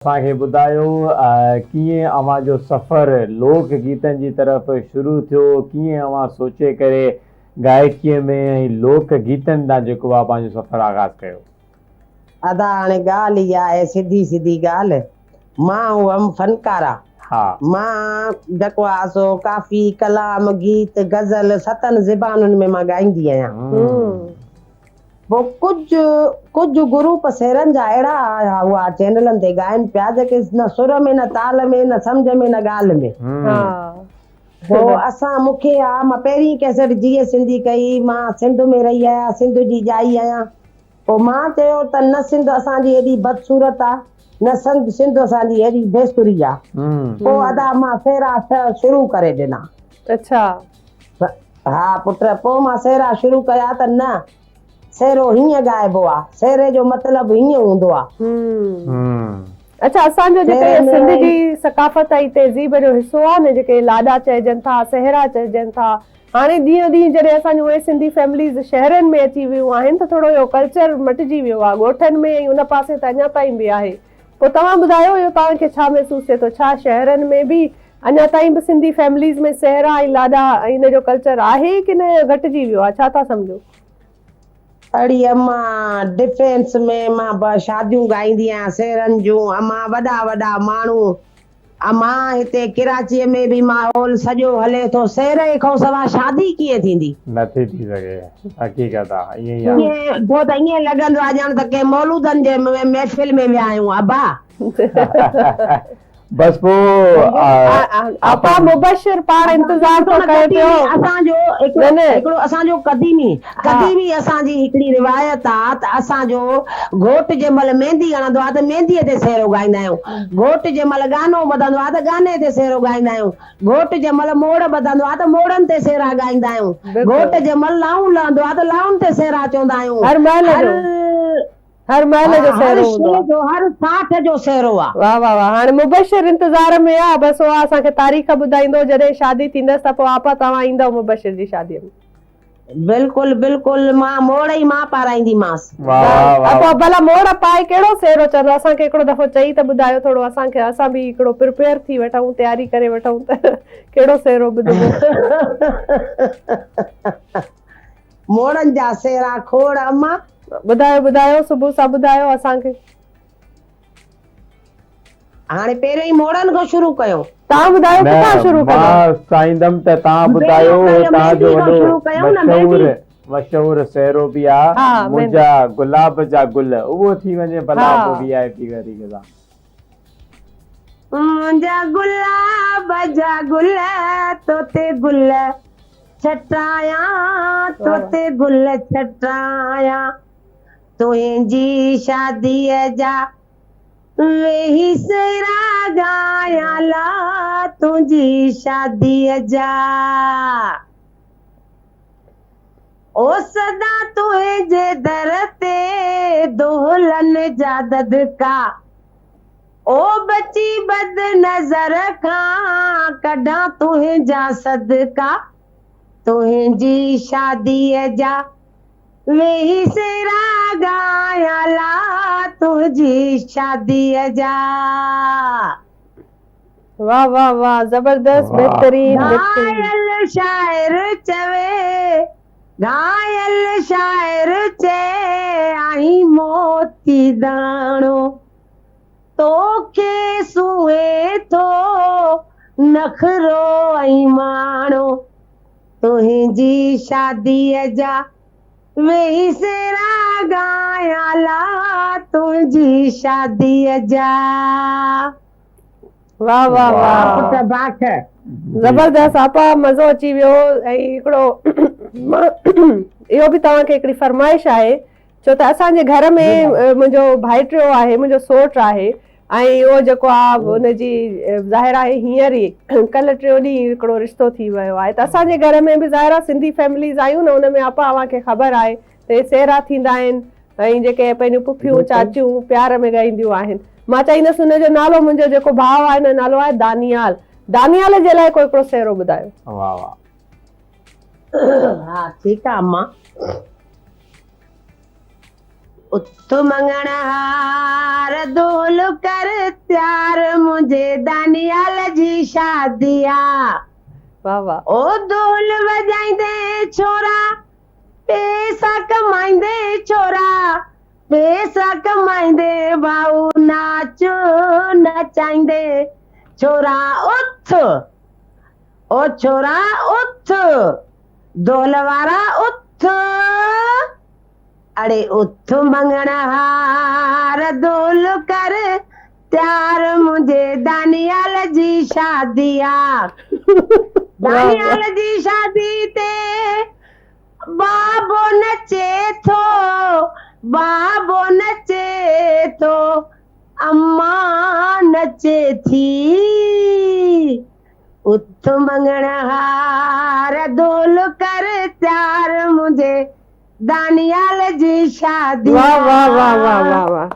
اسان کي ٻڌايو ڪيئن اوهان جو سفر لوڪ گيتن جي طرف شروع ٿيو، ڪيئن اوهان سوچي ڪري گائڪيء ۾ ۽ لوڪ گيتن ڏانهن جيڪو آهي پنهنجو سفر آغاز ڪيو. ادا هاڻي ڳالهه اها آهي سڌي سڌي ڳالهه مان هئم فنڪارا ها. مان جيڪو آهي سو ڪافي، ڪلام، گيت، غزل ستن زبانن ۾ مان ڳائيندي آهيان. پوء ڪجهه ڪجهه گروپ سيرن جا اهڙا هئا چينلن تي ڳائن پيا جيڪي نه سر ۾ نه تال ۾ نه سمجهه ۾ نه ڳالهه ۾. پوء اسان مون کي آ مان پهرين ڪيسٽ جيئي سنڌي ڪئي مان سنڌ ۾ رهي آهيان سنڌ جي ڄائي آهيان پوء مان چيو ته نه سنڌ اسان جي ايڏي بدصورت آ نه سنڌ سنڌ اسان جي ايڏي بي سري آ پوء ادا مان سيرا شروع ڪري ڏنا. اڇا. ها پٽ پوء مان سهرا شروع ڪيا ته نه سهرو هيئن ڳائبو آ، سهري جو مطلب هيئن هوندو آ. اڇا اسان جو جيڪي سهري ۾ سنڌ جي ثقافت ۽ تهذيب جو حصو آ نه جيڪي لاڏا چئجن ٿا سهرا چئجن ٿا هاڻي ڏينهون ڏينهن جڏهن اسان جون اهي سنڌي فيمليز شهرن ۾ اچي ويون آهن ته ٿورو اهو ڪلچر مٽجي ويو آ ڳوٺن ۾ ۽ ان پاسي ته اڃا تائين به آهي پوء توهان ٻڌايو اهو توهان کي ڇا محسوس ٿئي ٿو ڇا شهرن ۾ به اڃا تائين به سنڌي فيمليز ۾ سهرا ۽ لاڏا ۽ ان جو ڪلچر آهي ڪي نه گهٽجي ويو آهي ڇا ٿا سمجهو؟ اڙي اما ڊفينس ۾ مان به شاديون ڳائيندي آهيان سهرن جون اما وڏا وڏا ماڻهو اما هتي ڪراچيء ۾ به ماحول سڄو هلي ٿو سهري کان سوا شادي ڪيئن ٿيندي؟ نه ٿي ٿي سگهي حقيقت آ ائين ئي آ. ائين پوء ته ائين لڳندو آ ڄڻ ته ڪنهن مولودن جي محفل ۾ ويا آهيون ابا. بس پوء آپا مبشر پاڻ انتظار ٿو ڪري پيو. اسان جو هڪڙو اسان جو قديمي قديمي اسان جي هڪڙي روايت آ ته اسان جو گهوٽ جنهن مهل ميندي هڻندو آ ته ميندي تي سهرو ڳائيندا آهيون گهوٽ جنهن مهل ڳانو ٻڌندو آ ته ڳاني تي سهرو ڳائيندا آهيون گهوٽ جنهن مهل موڙ ٻڌندو آ ته موڙن تي سهرا ڳائيندا آهيون گهوٽ جنهن مهل لائون لهندو آ ته لائون تي سهرا چوندا آهيون هر مهل جو هر مهل جو ها هر سهرو هوندو شيء آ. جو هر ساٺ جو سهرو آ. واه واه واه هاڻي مبشر انتظار ۾ آ بس اها اسان کي تاريخ ٻڌائيندو جڏهن شادي ٿيندس ته پوء آپا توهان ايندؤ مبشر جي شادي ۾. بلڪل بلڪل مان موڙ ئي مان پارائينديمانس. واه واه واه. پوء ڀلا موڙ پائي ڪهڙو سهرو چوندو اسان کي هڪڙو دفعو چئي ته ٻڌايو ٿورو اسان کي اسان به هڪڙو پرپيئر ٿي وٺون تياري ڪري وٺون ته ڪهڙو سهرو ٻڌبو. موڙن جا سهرا کوڙ اما. ٻڌايو ٻڌايو صبح سان ٻڌايو اسان کي. هاڻي پهريون ئي موڙن کان شروع ڪيو. توهان ٻڌايو نه ڪٿان شروع ڪجي. مان چاهيندم ته توهان ٻڌايو پهريون ڪيو توهان جو ميندي کان وڏو شروع ڪيو نه مشهور ميندي. مشهور سهرو به آ ها ميندي. منهنجا گلاب جا گل اهو ٿي وڃي ڀلا ها. پوء وي آء پي طريقي سان. منهنجا گلاب جا گل توتي گل ڇٽايان توتي گل ڇٽايان تنهنجي شاديء جا ويهي سهرا ڳايان لا تنهنجي شاديء جا او سدا تنهنجي در تي دهلن جا دڌڪا او بچي بد نظر کان ڪڍان تنهنجا صدقا تنهنجي شاديء جا ويهي سهرا ڳايان لا تنهنجي شاديء جا. واه واه واه زبردست بهترين بهترين. گهايل شاعر چوي گهايل شاعر چئي آهين موتي داڻو. توکي سونهين ٿو نخرو ۽ ماڻو، تنهنجي شاديء جا ويهي سهرا ڳايان لا تنهنجي شاديء جا. واه واه واه پٽ واه باک. زبردست آپا مزو اچي ويو ۽ هڪڙو اهو به توهان کي هڪڙي فرمائش آهي ڇو ته اسان جي گهر ۾ منهنجو ڀائٽيو آهي منهنجو سوٽ آهي ۽ اهو جيڪو آهي ان جي ظاهر آهي هينئر ئي ڪلهه ٽيون ڏينهن هڪڙو رشتو ٿي ويو آهي ته اسان جي گهر ۾ به ظاهر آهي سنڌي فيمليز آهيون نه ان ۾ آپا اوهان کي خبر آهي ته سهرا ٿيندا آهن ۽ جيڪي پنهنجون پڦيون چاچيون پيار ۾ ڳائينديون آهن مان چاهيندس ان جو نالو منهنجو جيڪو ڀاء آهي ان جو نالو آهي دانيال دانيال جي لاء ڪو هڪڙو سهرو ٻڌايو. واه واه. ها ٺيڪ آ امان. اٿ مڱڻهار دهل ڪر تيار منهنجي دانيال جي شادي آ. واه واه. او دهل وڄائيندي ڇورا پيسا ڪمائيندي ڇورا پيسا ڪمائيندي ڀائو ناچ نچائيندي ڇورا اٿ او ڇورا اٿ دهل وارا اٿ اڙي اٿ مڱڻهار دهل ڪر تيار منهنجي دانيال جي شادي آ دانيال جي شادي تي بابو نچي ٿو بابو نچي ٿو امان نچي ٿي اٿ مڱڻهار دهل ڪر تيار منهنجي دانيال جي شادي واه واه واه واه واه واه.